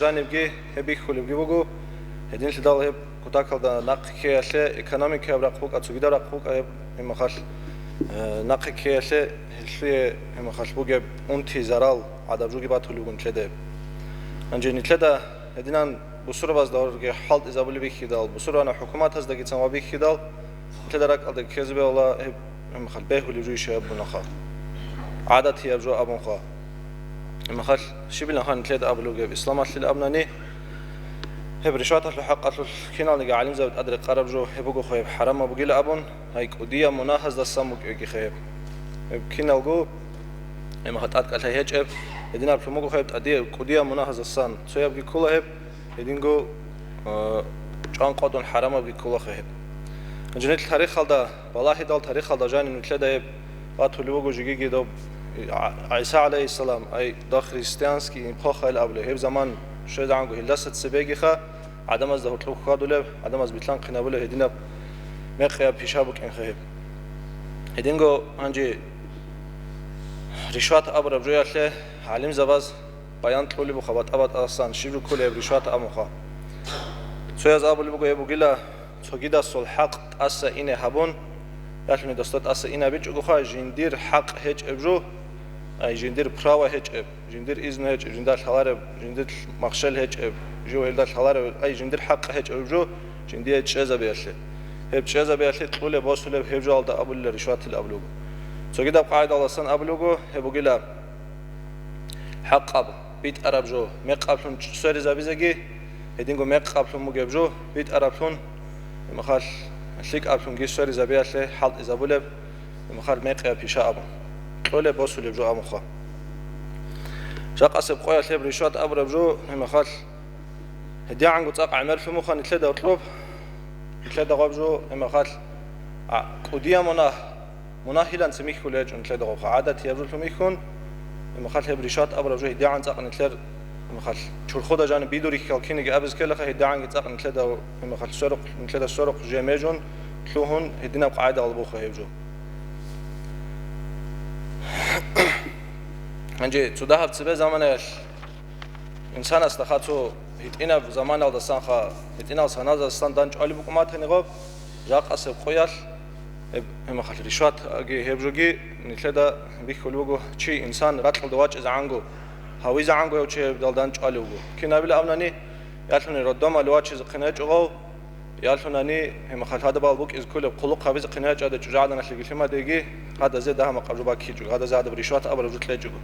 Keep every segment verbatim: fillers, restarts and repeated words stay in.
жанибги гьеб бихьулебги буго. Гьединлъидал гьеб кутакалда нахъе ккеялъе экономикаяб рахъ букӀа, цогидаб рахъ букӀа гьеб, гьеб махалъ, э, нахъе ккеялъе гьелъие гьеб махалъ бугеб унти, зарал гӀадаб жоги батулеб буго нилъеда гьеб. Гьанже нилъеда гьединан бусурбазда гьорги хӀалтӀизабулеб бихьидал, бусурбана хӀукуматаздагицан ва бихьидал, нилъеда ракӀалда ккезе бегьула гьеб, гьеб махалъ бегьулеб жо ищ абунха. ГӀадатияб жо абунха. Гьеб махалъ щибилан хан нилъеда абулеб бугеб, исламалъил абунани, гьеб ришваталъул хӀакъалъулъ киналниги гӀалимзаби тӀаде рекъараб жо гьеб бугоха, гьеб хӀарамаб бугила абун, гьай кӀудияб мунагьаздасан букӀегиха гьеб. Гьеб киналго, гьеб махалъ тӀадкӀалъай гьечӀеб, гьединаблъун бугоха гьеб тӀаде-, кӀудияб мунагьаздасан цоябги ккола гьеб, гьединго, а, чӀван къотӀун хӀарамабги кколаха гьеб. Гьанже нилъ тарихалда, балагьидал тарихалда жаниб нилъеда гьеб батулеб буго жигиги доб, а, ГӀиса гӀалайгьиссалам, ай, дохристианский эпоха ил абулеб, гьеб заман щвезегӀанго гьелдаса цебегиха гӀадамазда гьоркьоб хьвадулеб, гӀадамаз билълъанхъинабулеб гьединаб мекъияб пиша букӀинха гьеб. Гьединго гьанже ришват абураб жоялъе гӀалимзабаз баян кьулеб буха батӀа-батӀасан, щиб жо кколеб ришват абунха. Цояз абулеб буго, гьеб бугила цогидасул хӀакъ тӀаса ине гьабун, ялъуни досда тӀаса ине гьабичӀогоха, жиндир хӀакъ гьечӀеб жо, ай, жиндир право гьечӀеб, жиндир изну гьечӀеб, жинда лъалареб, жиндир махщел гьечӀеб, жив гьелда лъаларев, ай, жиндир хӀакъ гьечӀеб жо, жиндие чӀезабиялъе. Гьеб чӀезабиялъе кьулеб босулеб гьеб жоялда абулила ришватил абулеб буго. Цогидаб къагӀидаласан абулеб буго, гьеб бугила хӀакъаб битӀараб жо мекъаблъун сверизабизеги, гьединго мекъаблъун бугеб жо битӀараблъун, гьеб махалъ лъикӀаблъунги сверизабиялъе хӀалтӀизабулеб, гьеб махалъ мекъияб пиша абун, кьолеб босулеб жо абунха. Жакъасеб къоялъ гьеб ришват абураб жо, гьеб махалъ гьедигӀанго цӀакъ гӀемерлъун буха нилъеда гьоркьоб, нилъеда гъаб жо, гьеб махалъ, а, кӀудияб мунагь, мунагьилан цемихьулей гьечӀо нилъеда гъабха, гӀадатияб жолъун бихьун, гьеб махалъ гьеб ришват абураб жо гьедигӀан цӀакъ нилъер, гьеб махалъ чурхуда жаниб бидурихьал киниги абиз ккелаха, гьедигӀанги цӀакъ нилъеда, гьеб махалъ сверухъ, нилъеда сверухъ жемежун, лъугьун, гьединаб къагӀидал буха гьеб жо. Гьанже цо дагьаб цебе заманаялъ инсанасда ха цо гьитӀинаб заманалдасанха, гьитӀинал саназасан дандчӀвалеб букӀун батани гъаб, жакъасеб къоялъ, гьеб, гьеб махалъ ришватги гьеб жоги нилъеда бихьулеб буго, чи инсан ракьалда вачӀизегӀанго, гьавизегӀанго гьев чи гьебдал дандчӀвалев вуго. Кинабила абунани, ялъуни роддомалде вачизехъин гьечӀо гъав, ялъунани, гьеб махалъ гьадабал букӀизе кколеб хъулухъ гьабизехъин гьечӀо, гьадаб чӀужугӀаданалъеги лъимадеги, гьадазе дагьа-макъаб жо баккичӀого, гьадазе гьадаб ришват абураб жо кьечӀого.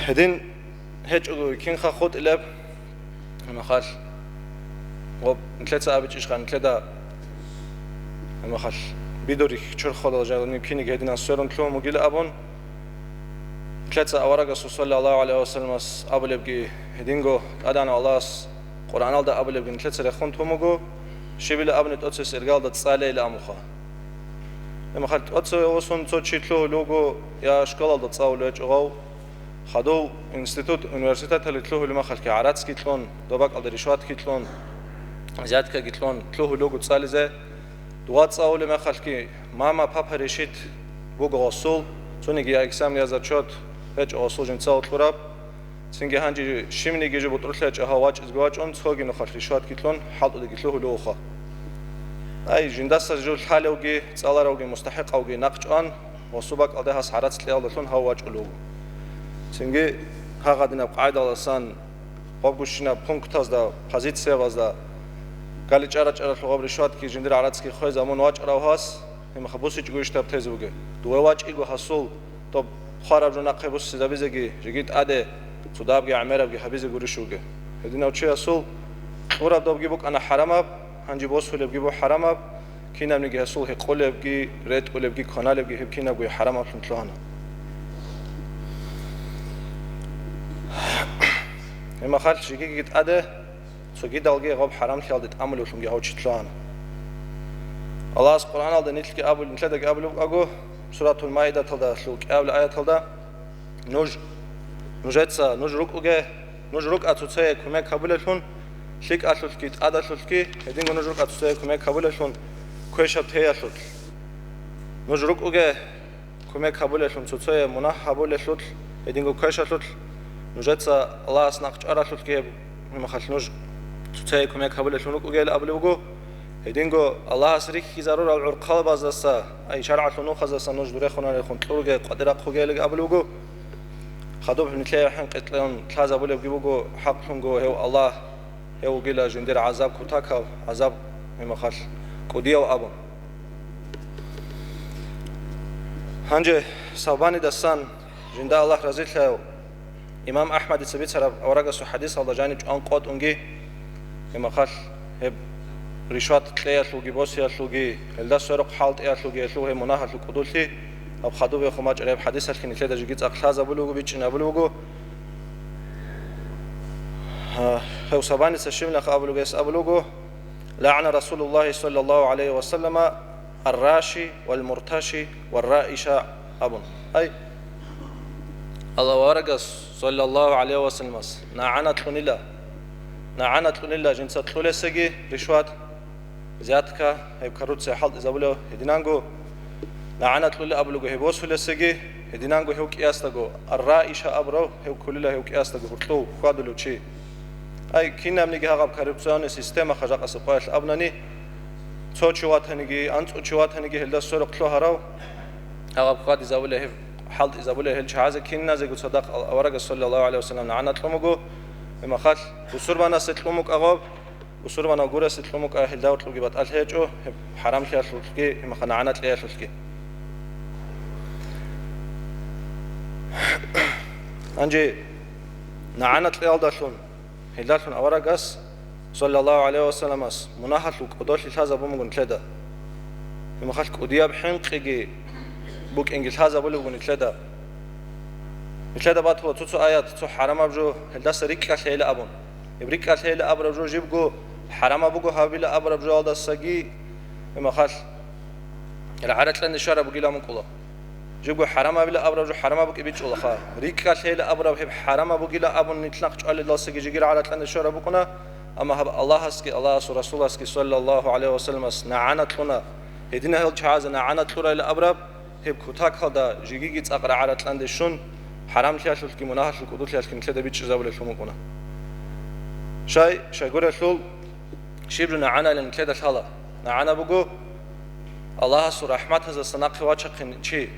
Гьедин гьечӀого кинха хутӀилеб, гьеб махалъ, гъоб, нилъеца абичӀищха, нилъеда, гьеб махалъ, бидурихь чурхалал жаниб киниги гьединан сверун лъугьун бугила абун, нилъеца аварагасул саллаллагьу гӀалайгьи вассаламас абулебги, гьединго ТӀадегӀанав Аллагьас Къуръаналда абулебги нилъеца рехун тун буго, щибила абуни тӀоцес иргалда цӀалейилан абунха. Гьеб махалъ тӀоцеве восун цо чи лъугьулев вуго, я школалда цӀалулев гьечӀо гъав, хадув институт, университеталде лъугьулев махалъги гӀарацги кьун, доб бакӀалда ришватги кьун, взяткаги кьун лъугьулев вуго цӀализе. Дова цӀалулев махалъги мама-папа решит буго гъосул, цониги я экзамен, я зачет гьечӀо гъосул жинцаго кьураб. Цинги гьанже щибниги жо бутӀрулъ гьечӀо гьав вачӀизеги вачӀун, цоги нухалъ ришватги кьун, хӀалтӀудеги лъугьулев вуха. Ай, жиндаса жо лъалевги, цӀаларавги, мустахӀикъавги нахъчӀван, гъосул бакӀалде гьас гӀарац кьеялдалъун гьав вачӀулев вуго. Цинги гьагъадинаб къагӀидаласан гъобгощинаб пунктазда, позициябазда, гали чӀара-чӀаралъугъаб ришватги жиндир гӀарацги хвезабун вачӀарав гьас, гьеб махалъ бусичӀого иш даб тезе бугеб? Дове вачӀиго гьасул доб хвараб жо нахъе буссизабизеги, жеги тӀаде цо дабги гӀемерабги гьабизе гурищ вугеб. Гьединав чиясул кьураб добги букӀана хӀарамаб, гьанже босулебги бу хӀарамаб, кинабниги гьасул гьекъолебги, ретӀулебги, кваналебги гьеб кинабго хӀарамаблъун лъугьана. Гьеб махалъ жегиги тӀаде цогидалги гъаб хӀарамлъиялде тӀамулевлъунги гьав чи лъугьана. Аллагьас Къуръаналда нилъги абул-, нилъедаги абулеб букӀаго, Суратул Маидаталда лъугьа-, кӀиабилеб аяталда: «Нуж, нужеца, нуж рукӀуге, нуж рукӀа цоцае кумек гьабулеллъун, лъикӀалъулъги тӀадалъулъги, гьединго нуж рукӀа цоцае кумек гьабулеллъун квешаб теялъулъ. Нуж рукӀуге кумек гьабулеллъун цоцае мунагь гьабулелъулъ, гьединго квешалъулъ, Нужеца Аллагьас нахъ чӀваралъулъги гьеб, гьебмахалъ нуж цоцае кумек гьабулеллъун рукӀугейилан абулеб буго. Гьединго Аллагьас рихьизарурал гӀурхъалабаздаса, ай шаргӀалъул нухаздаса нуж дурехунарелхун кьуруге къватӀирахъугейилан абулеб буго. Хадуб нилъее хӀинкъи кьун лъазабулебги буго, хӀакълъунго гьев Аллагь, гьев вугила жиндир гӀазаб кутакав, гӀазаб, гьебмахалъ, кӀудияв абун. Гьанже Савбанидасан, жинда Аллагь разилъаяв, имам АхӀмадица бицараб аварагасул хӀадисалда жаниб чӀван къотӀунги, гьебмахалъ, гьеб ришват кьеялъулги, босиялъулги, гьелда сверухъ хӀалтӀиялъулги гьелъул гьеб мунагьалъул кӀудулъи, гьаб хадуб гьехун бачӀараб гьеб хӀадисалъги нилъеда жеги цӀакъ лъазабулеб буго, бичӀчӀинабулеб буго. Гьев Савбаница щибнахъ абулеб гьес абулеб буго: «ЛагӀана Расулуллагьи саллаллагьу гӀалайгьи ва саллама ар-раши вал мурташи вар раиша», – абун. Ай, Аллагьасул аварагас, саллаллагьу гӀалайгьи ва салламас, нагӀана кьунила, нагӀана кьунила жинца кьулесеги ришват, взятка, гьеб коррупция хӀалтӀизабулев гьединанго, нагӀана кьула абулего гьеб босулесеги, гьединанго гьев кӀиясдаго, ар-раиша абурав, гьев кколила гьев кӀиясдаго гьоркьов хьвадулев чи. Ай, кинабниги гьагъаб коррупционный системаха жакъасеб къоялъ абунани, цо чи ватаниги, анцӀго чи ватаниги гьелда сверухъ лъугьарав, гьагъаб хьвадизабулей гьеб, хӀалтӀизабулей гьел чагӀазе киназего цадахъ аварагас, саллаллагьу гӀалайгьи ва саллам, нагӀана кьун буго, гьебмахалъ бусурбанасе кьун букӀа гъоб, бусурбанав гурасе кьун букӀа гьелда гьоркьовги батӀалъи гьечӀо, гьеб хӀарамлъиялъулъги, гьебмахалъ нагӀана кьеялъулъги. Гьанже нагӀана кьеялдалъун, гьелдалъун аварагас, саллаллагьу гӀалайгьи ва салламас, мунагьалъул кӀодолъи лъазабун буго нилъеда. Гьебмахалъ кӀудияб хӀинкъиги букӀинги лъазабулеб буго нилъеда. Нилъеда батула цо-цо аят, цо хӀарамаб жо, гьелдаса рикӀкӀалъейила абун. Гьеб рикӀкӀалъейила абураб жо жибго хӀарамаб буго гьабила абураб жоялдасаги, гьебмахалъ, гӀаракьанде щвараб бугилан букӀула. Жибго хӀарамабила абураб жо хӀарамаб букӀи бичӀчӀулаха. РикӀкӀалъейила абураб гьеб хӀарамаб бугила абун нилъ нахъ чӀвалелдасаги жигир гӀаракьанде щвараб букӀуна, амма гьаб Аллагьасги, Аллагьасул Расуласги, саллаллагьу гӀалайгьи ва салламас, нагӀана кьуна. Гьедина гьел чагӀазе нагӀана кьурайила абураб, гьеб кутакалда жигиги цӀакъ рагӀаракьанде щун, хӀарамлъиялъулъги мунагьалъул кӀудулъиялъги нилъеда бичӀчӀизабулеллъун букӀуна. Щай, щайгурелъул, щиб жо нагӀанайилан нилъеда лъала. НагӀана буго, Аллагьасул рахӀматалдаса нахъе вачахъин чи.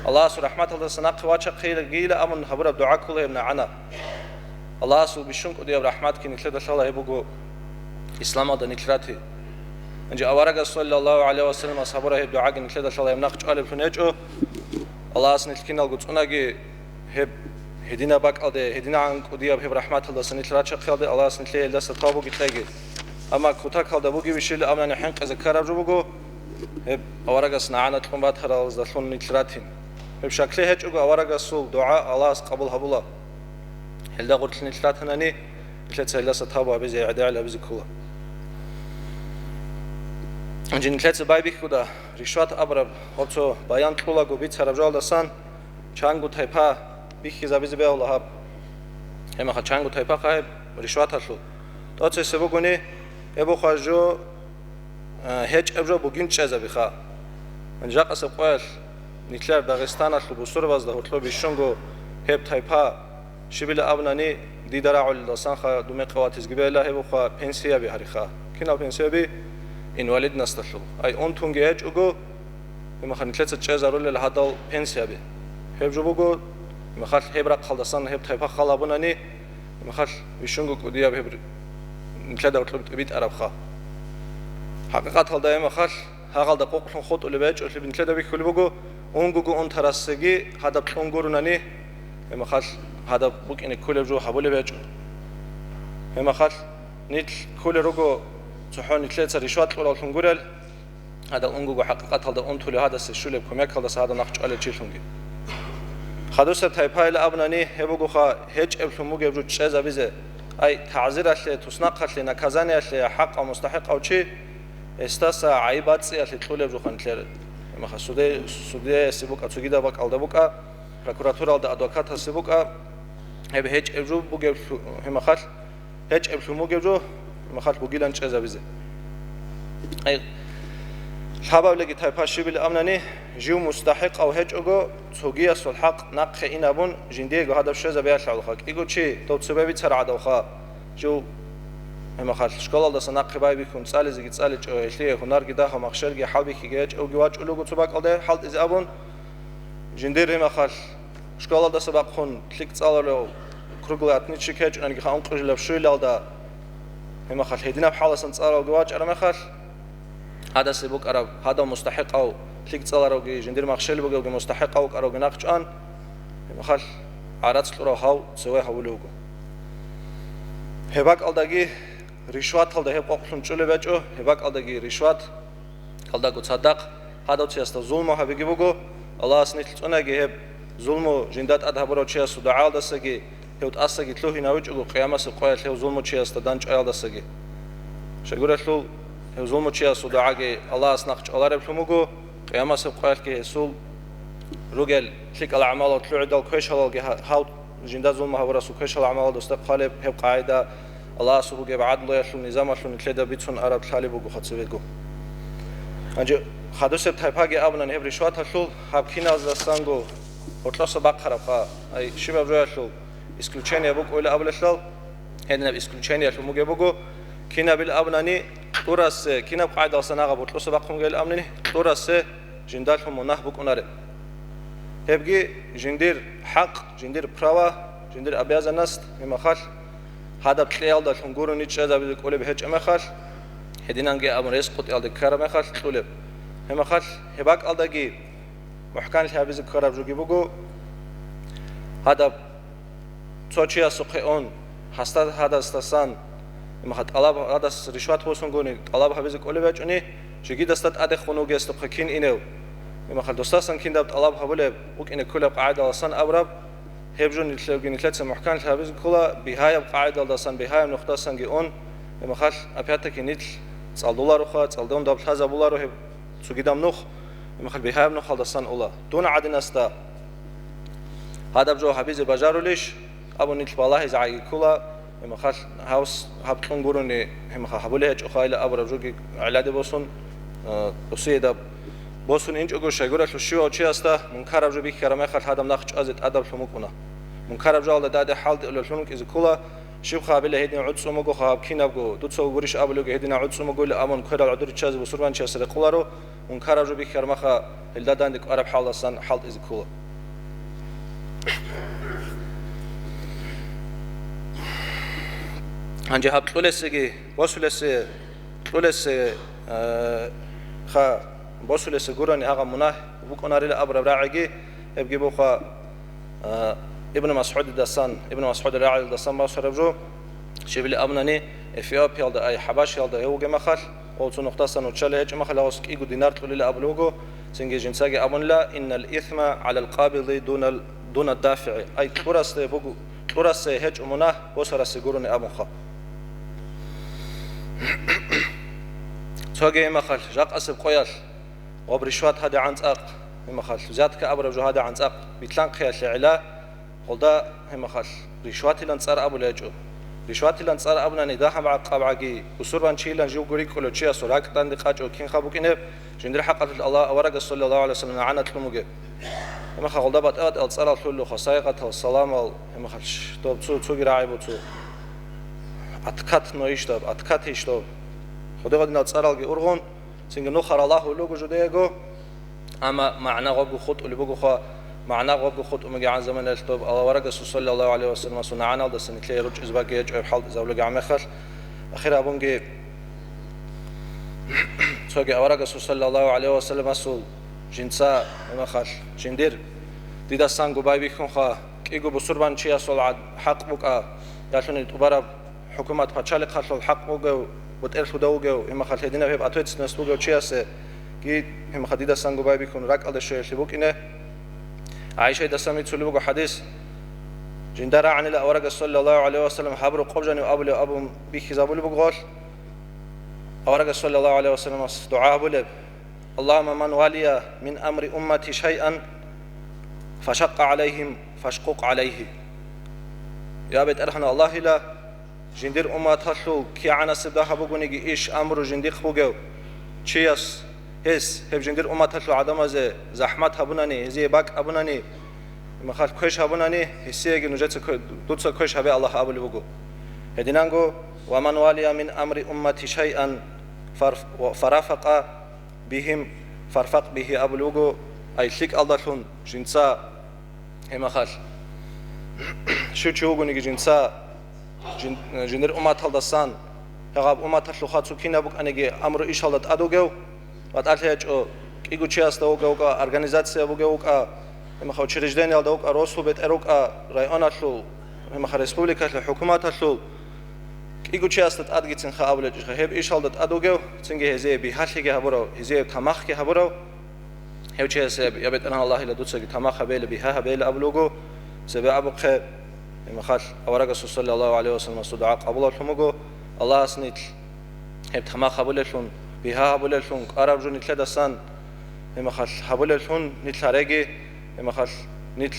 Аллагьасул рахӀматалдаса нахъе вачахъейила абун гьабураб дугӀа ккола гьеб нагӀана. Аллагьасул бищун кӀудияб рахӀматги нилъеда лъала, гьеб буго исламалда нилъ рати. Гьанже аварагас, саллаллагьу гӀалайгьи ва салламас, гьабураб гьеб дугӀаги нилъеда лъала, гьеб нахъ чӀвалеблъун гьечӀо. Аллагьас нилъ киналго цӀунаги, гьеб гьединаб бакӀалде, гьединагӀан кӀудияб гьеб рахӀматалдаса нилъ рачахъиялде Аллагьас нилъее гьелдаса тавбуги кьеги. Амма кутакалда бугебищила абунани хӀинкъизе ккараб жо буго, гьеб аварагас нагӀана кьун батаралдалъун нилъ ратин. Гьеб щаклъи гьечӀого аварагасул дугӀа Аллагьас къабул гьабула. Гьелда гъорлъ нилъ ратанани, нилъеца гьелдаса тавба гьабизе, гӀедегӀел гьабизе ккола. Гьанже нилъеца байбихьуда, ришват абураб гьаб цо баян кьулаго бицараб жоялдасан, чанго тайпа бихьизабизе бегьула гьаб. Гьебмахалъ чанго тайпаха гьеб ришваталъул. ТӀоцесеб бугони, гьеб буха жо, э, гьечӀеб жо бугин чӀезабиха. Жакъасеб къоялъ нилъер Дагъистаналъул бусурбазда гьоркьоб бищунго гьеб тайпа, щибила абунани, дида рагӀулелдасанха думе къаватизги бегьила, гьеб буха пенсияби гьариха. Кинал пенсияби? Инвалидносталъул. Ай унтунги гьечӀого, гьебмахалъ нилъеца чӀезарулел гьадал пенсияби. Гьеб жо буго, гьебмахалъ гьеб рахъалдасан гьеб тайпа халабунани, гьебмахалъ бищунго кӀудияб гьеб нилъеда гьоркьоб тӀибитӀарабха. ХӀакъикъаталда гьебмахалъ гьагъалда къокълъун хутӀулеб гьечӀолъи нилъеда бихьулеб буго, унгого унтарасеги гьадаб кьун гурунани, гьебмахалъ гьадаб букӀине кколеб жо гьабулеб гьечӀо. Гьебмахалъ нилъ кколел руго цохӀо нилъеца ришват кьураллъун гурел, гьадал унгого хӀакъикъаталда унтулев гьадасе щулеб кумекалдаса гьадаб нахъ чӀвалел чилъунги. Хадусеб тайпайила абунани, гьеб бугоха гьечӀеблъун бугеб жо чӀезабизе, ай, тагӀзиралъе, туснахъалъе, наказаниялъе хӀакъав, мустахӀикъав чи, гьесдаса гӀайиб бацӀцӀиялъе кьулеб жоха нилъер. Гьебмаха суде-, судеясе букӀа, цогидаб бакӀалда букӀа, прокуратуралда адвокатасе букӀа, гьеб гьечӀеб жо бугеб лъу-, гьебмахалъ гьечӀеблъун бугеб жо, гьебмахалъ бугилан чӀезабизе. Ай, Лъабабилеги тайпа щибил абнани, жив мустахӀикъав гьечӀого, цогиясул хӀакъ нахъе инабун, жиндиего гьадаб щвезабиялъулха, кӀиго чи дов цебе бицаргӀадавха, жив гьемахъалъ школалдаса нахъе байбихьун цӀализеги цӀаличӀо, гьелъие гьунарги дагьав, махщелги хӀалбихьиги гьечӀевги вачӀулего цо бакӀалде хӀалтӀизе абун, жиндир гьемахъалъ школалдаса бахъун лъикӀ цӀаларав, круглый отличник гьечӀониги, ха ункъожилаб щуйлалда, гьемахъалъ гьединаб хӀаласан цӀаларалги вачӀараб мехалъ, гьадасе букӀараб, гьадав мустахӀикъав лъикӀ цӀаларавги, жиндир махщел бугевги мустахӀикъав вукӀаравги нахъчӀван, гьебмехалъ гӀарац кьурав гьав цеве гьавулев вуго. Гьеб бакӀалдаги ришваталда гьеб къокълъун чӀолеб гьечӀо, гьеб бакӀалдаги ришват, алдаго цадахъ гьадав чиясда зулму гьабиги буго, Аллагьас нилъ цӀунаги гьеб зулму жинда тӀад гьабурав чиясул дугӀаялдасаги, гьев тӀасаги лъугьинавичӀого къиямасеб къоялъ гьев зулмучиясда дандчӀваялдасаги. Щайгурелъул гьев зулмучиясул дугӀаги Аллагьас нахъ чӀвалареблъун буго, къиямасеб къоялъги гьесул ругел лъикӀал гӀамалал лъугӀидал квешалалги гьа-, гьав жинда зулму гьабурасул квешал гӀамалал досда хъвалеб гьеб къагӀида Аллагьасул бугеб гӀадлуялъул низамалъул нилъеда бицун араб лъалеб буго хъацабего. Гьанже хадусеб тайпаги абунани гьеб ришваталъул гьаб киназдасанго гьоркьоса бахъарабха, ай щибаб жоялъул исключение букӀуйла абулелъул, гьединаб исключениялъун бугеб буго, кинабил абунани кьурасе, кинаб къайдалъан агъаб гьоркьоса бахъун бугел абунани кьурасе жиндалъун мунагь букӀунареб. Гьебги жиндир хӀакъ, жиндир права, жиндир обязанность, гьемахалъ гьадаб кьеялдалъун гурони чӀезабизе кӀолеб гьечӀеб мехалъ, гьединанги абун рес къутӀиялде ккараб мехалъ кьулеб. Гьемахалъ гьеб бакӀалдаги мухӀканлъи гьабизе ккараб жоги буго, гьадаб цо чиясухъе ун, гьасда гьадасдасан, имаха тӀалаб, гьадас ришват босунгуни тӀалаб гьабизе кӀолеб гьечӀони, жигидасда тӀадехун вугесухъе кин инев, имаха досдасан киндаб тӀалаб гьабулеб букӀине кколеб къагӀидаласан абураб, гьеб жо нилъеги нилъеца мухӀканлъи гьабизе ккола, бигьаяб къагӀидалдасан, бигьаяб нухдасанги ун, имахалъ, опять-таки, нилъ цӀалдулароха, цӀалдун доб лъазабуларо гьеб цогидаб нух, имахалъ, бигьаяб нухалдасан ула. Дун гӀадинасда гьадаб жо гьабизе бажарулищ? Абун нилъ балагьизе гӀайги ккола, имахалъ, гьавс гьаб кьун гурони, имаха гьабулей гьечӀо хайила абураб жоги гӀелладе босун, э, досиедаб босун инчӀого щайгуралъул щивав чиясда мункараб жо бихьараб мехалъ гьадаб нахъ чӀвазе тӀадаблъун букӀуна. Мункараб жоялда дада хӀалтӀулеллъун рукӀизе ккола, щибха гьабила гьедин гӀуцӀцӀун бугоха гьаб кинабго, дуца гурищ абулего гьедина гӀуцӀцӀун бугойилан абун кверал гӀодор риччазе бусурбанчиясда рекъоларо, мункараб жо бихьараб мехалъ гьелда данде кӀвараб хӀалдасан хӀалтӀизе ккола. Гьанже гьаб кьулесеги, босулесе, кьулесе, э, ха, босулесе гурони гьагъа мунагь букӀунарила абураб рагӀиги, гьебги буха, э, Ибн МасгӀудидасан, Ибн МасгӀуд рагӀидасан босараб жо, щибили абунани, Эфиопиялда, ай, ХӀабашиялда гьев вугеб махалъ, гъов цо нухдасан уччалей гьечӀеб махалъ гьавас кӀиго динар кьулила абулеб буго, цинги жинцаги абунила, «Иннал исма гӀалал къабиди дунал, дуна дафигӀи», ай, кьурасде буго, кьурасде гьечӀо мунагь, босарасе гурони абунха. Цоги гьеб махалъ, жакъасеб къоялъ, гъоб ришват гьадигӀан цӀакъ, гьеб махалъ, взятка абураб жо гьадигӀан цӀакъ, битлъанхъиялъе гӀела, Гъолда гьеб махалъ ришватилан цӀар абулей гьечӀо. Ришватилан цӀар абунани дагьаб гӀакъабгӀаги, бусурбанчийилан живго рикӀкӀулев чиясул ракӀ данде къачӀо кинха букӀинеб, жиндир хӀакъалъулъ Аллагь аварагас саллаллагьу гӀалайгьи вассалам нагӀана кьун бугеб. Гьеб махалъ гъолда батӀа-батӀиял цӀарал лъурлуха, сайгъатал, саламал, гьеб махалъ щ-, доб цо-, цоги рагӀи буцу. Откат но иш даб, откат иш доб. Гъодигъадинал цӀаралги ургъун, Цинги нухара лагьулел руго жудеего, амма магӀна гъобго хутӀулеб бугоха, магӀна гъобго хутӀун бугегӀан заманаялъ доб Аллагь ва Расул саллаллагьу гӀалайгьи ва салламасул нагӀаналдаса нилъее ручӀизе баги гьечӀо гьеб хӀалтӀизабулеб гӀамехалъ. Ахир абунги цоги авараг Расул саллаллагьу гӀалайгьи ва салламасул жинца гьеб махалъ жиндир дидасанго байбихьунха, кӀиго бусурбанчиясул гӀад-, хӀакъ букӀа, ялъуни тӀубараб ХӀукумат пачалихъалъул хӀакъ бугев, бутӀерлъуда вугев, гьеб махалъ гьединаб гьеб ответственность бугев чиясе, ги гьеб махалъ дидасан губай бихьун ракӀалде щвеялъе букӀине. ГӀайшайдасан бицулеб буго хӀадис, жинда рагӀанила аварагас саллаллагьу гӀалайгьи ва саллам гьаб рокъоб жанив абулев абун бихьизабулеб буго гъолъ. Аварагас саллаллагьу гӀалайгьи ва салламас дугӀа гьабулеб: «Аллагьумма ман валия мин амри уммати шайъан фашакка гӀалайгьим фашкъукъ гӀалайгьи». Я БетӀергьан Аллагьила, жиндир умматалъул кигӀанасеб дагьаб бугониги иш амру жиндихъ бугев чияс Гьес, гьеб жиндир умматалъул гӀадамазе захӀмат гьабунани, гьезие бакӀ гьабунани, махал квеш гьабунани, гьесиеги нужеца кве-, дуца квеш гьабе Аллагь абулеб буго. Гьединанго, «Ва ман валия мин амри уммати шайъан фарф-, ва фарафакъа бигьим фарфакъ бигьи» абулеб буго, ай лъикӀалдалъун жинца гьеб махал. Щив чи вугониги жинца, жин-, жиндир умматалдасан, гьаб умматалъухъа цо кинаб букӀаниги амру ишалда тӀад вугев, ва тӀалъи гьечӀо кӀиго чиясда вугев вукӀа, организация бугев вукӀа, гьеб махал учреждениялда вукӀа, росул бетӀер вукӀа, районалъул, гьеб махал республикалъул хӀукуматалъул, кӀиго чиясда тӀадгицинха абулечӀиха, гьеб ишалда тӀад вугев, цинги гьезие бигьалъиги гьабурав, гьезие тамахги гьабурав, гьев чиясе, я БетӀергьан Аллагьила, дуцаги тамах гьабейла, бигьа гьабейла абулуго, цебе абухъе, гьеб махал аварагасул саллаллагьу гӀалайгьи вассалламасул дугӀа къабулаблъун буго, Аллагьас нилъ гьеб тамах гьабулеллъун, бигьа гьабулеллъун, кӀвараб жо нилъедасан, гьеб махал гьабулеллъун нилъ гьареги, гьеб махал нилъ,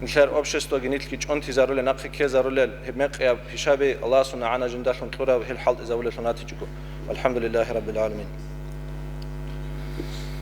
нилъер обществоги нилъги чӀунтизарулел, нахъе ккезарулел гьеб мекъияб пишаби Аллагьасул нагӀана жиндалъун кьураб гьел хӀалтӀизабулеллъун гьатичӀого. ВалхӀамдулиллагьи раббил гӀаламин.